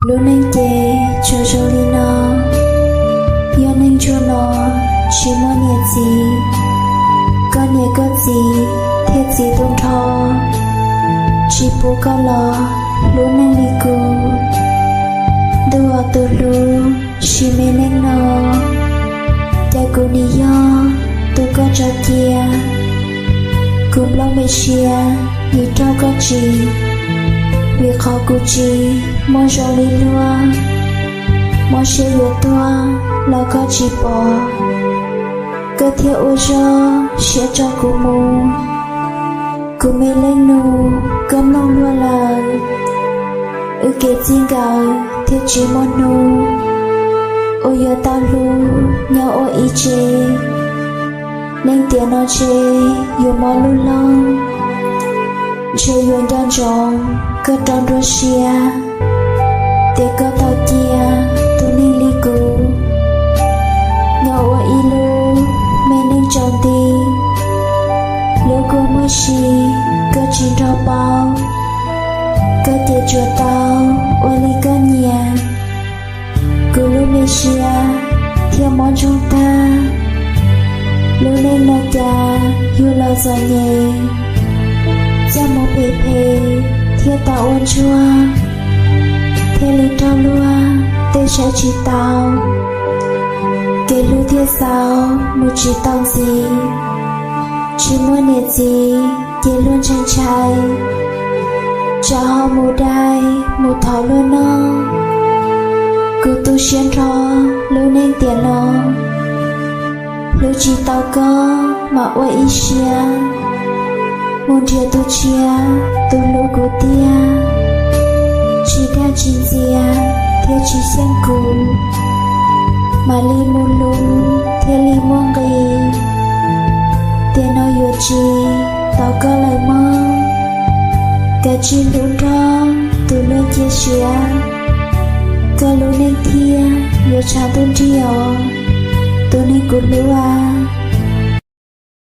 Lub neej ces tsuas zoo li no, yog neeg ntsug no tsis muaj niam txiv, koj niam koj txiv thiaj txiv tu nrho, tsis pub koj los hlub neej li kuv. Ntuj aw, tus hlub, sim me neej no, cas kuv nim yog tus koj tso cia. Kuv nplooj me siab nim raug koj tsim, vim qhov kuv tsis muaj zoo li luag. Mob siab yuav tuag los koj tsis pom, koj thiaj ua zog siab tso kuv mus. Kuv me leej nus, koj mloog luag lawm, wb kev txij nkawm thiaj tsis muaj hnub uas yuav tau hlub nyob ua ib tsev. Neej tiam no ntshe yuav mob lub hlob, ntshe yuav nco ntsoov koj rau nruab siab, tias koj tau cia tus neeg li kuv nyob ua ib lub me neej tsaus nti. Lub kua muag si, koj tsis nrog paub, koj ces tsuas tau ua li koj nyiam. Kuv lub me siab thiaj mob ntsoog tag, lub neej no cas yug los txom nyem, txaj muag phem phem thiaj tau ua ntsuag, thiaj li raug luag tej saib tsis taus. Kev hlub thiaj xaus mus tsis tau ntxiv, tsis muaj niam txiv ces luag ntshai ntshai, tsam ho mus dai mus thov luag noj. Kuv tu siab nrho lub neej tiam no, hlub tsis tau koj mas ua ib siab mus nrhiav tus tshiab tus hlub kuv tiag. Tsis dag tsis ntxias thiab tsis xyeej kuv, mam li mus hlub thiaj li muaj nqis. Tiam no yuav tsis tau koj lawm mog, kav tsij hlub nrog tus luag cia siab, koj lub neej thiaj yuav tshav ntuj nrig os, tus neeg kuv hlub as.